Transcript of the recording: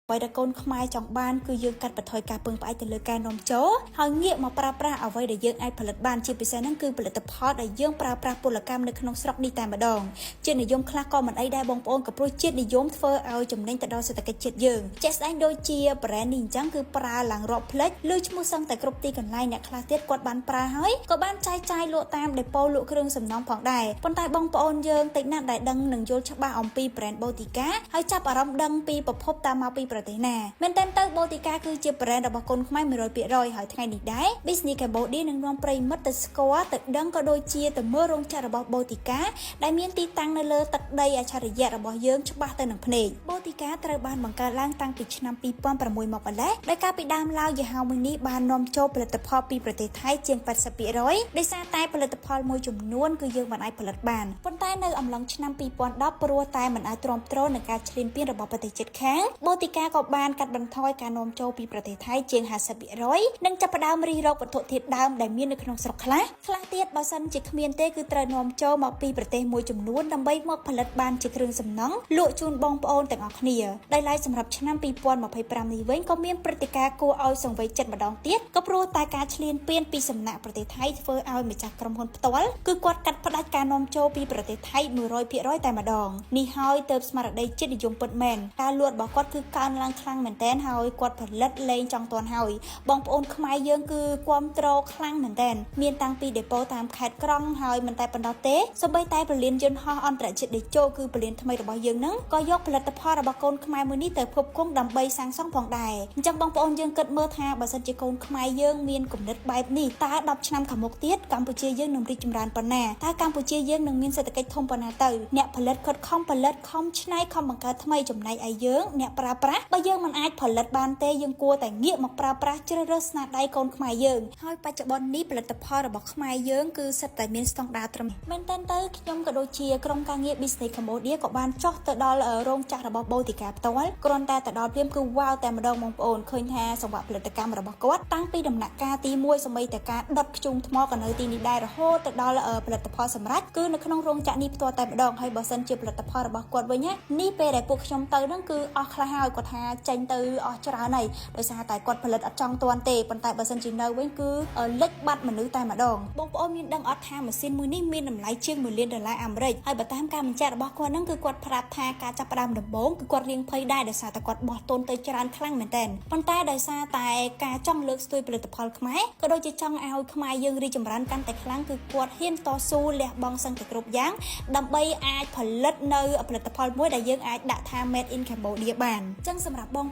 អ្វីដែលកូនខ្មែរចង់បានគឺយើងកាត់បន្ថយការពឹងផ្អែកទៅលើការនាំចូលហើយងាកមកប្រើប្រាស់អ្វីដែលយើងអាចផលិតបានជាពិសេសហ្នឹងគឺផលិតផលដែលយើងប្រើប្រាស់ពលកម្មនៅក្នុងស្រុកនេះតែម្ដងជាតិនិយមខ្លះក៏មិនអីដែរបងប្អូនក៏ព្រោះជាតិនិយមធ្វើឲ្យចំណេញទៅដល់សេដ្ឋកិច្ចជាតិយើងជាក់ស្ដែងដូចជា brand នេះអញ្ចឹងគឺប្រើឡើងរាប់ផ្លិចឬឈ្មោះសឹងតែគ្រប់ទីកន្លែងអ្នកខ្លះទៀតគាត់បានប្រើហើយក៏បានចែកចាយលក់តាមដេប៉ូលក់គ្រឿងសំណង់ផងដែរប៉ុន្តែបងប្អូនយើងតិចណាស់ដែលដឹងនិងយល់ច្បាស់អំពី brand Botika ហើយចាប់អារម្មណ៍ដឹងពីប្រភពតាមមកពីប្រទេសណាមែនតើទៅ Botika គឺជា brand របស់កូនខ្មែរ100%ហើយថ្ងៃនេះដែរ Business Cambodia នឹងនាំប្រិយមិត្តទៅស្គាល់ទៅដឹងក៏ដូចជាទៅមើលរោងចក្ររបស់ Botika ដែលមានទីតាំងនៅលើទឹកដីអច្ឆរិយៈរបស់យើងច្បាស់ទៅនឹងភ្នែក Botika ត្រូវបានបង្កើតឡើងតាំងពីឆ្នាំ2006មកម្ល៉េះដោយការពីដើមឡើយយីហោមួយនេះបាននាំចូលផលិតផលពីប្រទេសថៃជាង80%ដោយសារតែផលិតផលមួយចំនួនគឺយើងមិនអាចផលិតបានប៉ុន្តែនៅអំឡុងឆ្នាំ2010ព្រោះតែមិនអាចទ្រាំទ្រនឹងការឈ្លានពានរបស់ប្រទេសជិតខាង Botika ក៏បានកាត់បន្ថយការនាំចូលពីប្រទេសថៃជាង50%និងចាប់ផ្ដើមរិះរកវត្ថុធាតុដើមដែលមាននៅក្នុងស្រុកខ្លះខ្លះទៀតបើសិនជាគ្មានទេគឺត្រូវនាំចូលមកពីប្រទេសមួយចំនួនដើម្បីមកផលិតបានជាគ្រឿងសំណង់លក់ជូនបងប្អូនទាំងអស់គ្នាដោយឡែកសម្រាប់ឆ្នាំ2025នេះវិញក៏មានព្រឹត្តិការណ៍គួរឲ្យសង្វេគចិត្តម្ដងទៀតក៏ព្រោះតែការឈ្លានពានពីសំណាក់ប្រទេសថៃធ្វើឲ្យម្ចាស់ក្រុមហ៊ុនផ្ទាល់គឺគាត់កាត់ផ្តាច់ការនាំចូលពីប្រទេសថៃ100%តែម្ដងនេះហើយទៅស្មារតីជាតិនិយមពិតមែនការលក់របស់គាត់គឺកើនឡើងខ្លាំងមែនទែនហើយគាត់ផលិតលេងចង់ទាន់ហើយបងប្អូនខ្មែរយើងគឺគ្រប់គ្រងខ្លាំងមែនទែនមានតាំងពីដេប៉ូតាមខេត្តក្រុងហើយមិនតែប៉ុណ្ណោះទេសូម្បីតែព្រលានយន្តហោះអន្តរជាតិតេជោគឺព្រលានថ្មីរបស់យើងហ្នឹងក៏យកផលិតផលរបស់កូនខ្មែរមួយនេះទៅផ្គត់ផ្គង់ដើម្បីសាងសង់ផងដែរអញ្ចឹងបងប្អូនយើងគិតមើលថាបើសិនជាកូនខ្មែរយើងមានគំនិតបែបនេះតើ10ឆ្នាំខាងមុខទៀតកម្ពុជាយើងនឹងរីកចម្រើនប៉ុណ្ណាតើកម្ពុជាយើងនឹងមានសេដ្ឋកិច្ចធំប៉ុណ្ណាទៅអ្នកផលិតខិតខំផលិតខំច្នៃខំបង្កើតថ្មីចំណែកឯយើងអ្នកប្រើប្រាស់បើយើងមិនអាចផលិតបានទេយើងគួរតែងាកមកប្រើប្រាស់ជ្រើសរើសស្នាដៃកូនខ្មែរយើងហើយបច្ចុប្បន្ននេះផលិតផលរបស់ខ្មែរយើងគឺសិតតែមានស្តង់ដារត្រឹមមែនតើទៅខ្ញុំក៏ដូចជាក្រុមការងារ Business Cambodia ក៏បានចុះទៅដល់រោងចក្ររបស់ Botika ផ្ទាល់គ្រាន់តែទៅដល់ភ្លាមគឺវ៉ាវតែម្ដងបងប្អូនឃើញថាសង្វាក់ផលិតកម្មរបស់គាត់តាំងពីដំណាក់កាលទី1សម្បីតែការដុតខ្ជុងថ្មក៏នៅទីនេះដែររហូតទៅដល់ផលិតផលសម្រាប់គឺនៅក្នុងរោងចក្រនេះផ្ទាល់តែម្ដងហើយបើសិនជាផលិតផលរបស់គាត់វិញនេះពេលដែលពួកខ្ញុំទៅហ្នឹងគឺអស់ខ្លះហើយគាត់ថាចេញទៅអស់ច្រើនហើយដោយសារតែគាត់ផលិតអត់ចង់ទាន់ទេប៉ុន្តែបើសិនជានៅវិញគឺលិចបាត់មនុស្សតែម្ដងបងប្អូនមានដឹងអត់ថាម៉ាស៊ីនមួយនេះមានតម្លៃជាង1លានដុល្លារអាមេរិកហើយបើតាមការបញ្ជាក់របស់គាត់ហ្នឹងគឺគាត់ប្រាប់ថាការចាប់ផ្ដើមដំបូងគឺគាត់រៀងភ័យដែរដោយសារតែគាត់បោះទុនទៅច្រើនខ្លាំងមែនតើប៉ុន្តែដោយសារតែការចង់លើកស្ទួយផលិតផលខ្មែរក៏ដូចជាចង់ឲ្យខ្មែរយើងរីកចម្រើនកាន់តែខ្លាំងគឺគាត់ហ៊ានតស៊ូលះបង់សឹងតែគ្រប់យ៉ាងដើម្បីអាចផលិតនៅផលិតផលមួយដែលយើងអាចដាក់ថា made in Cambodia បានអញ្ចឹងសម្រាប់បង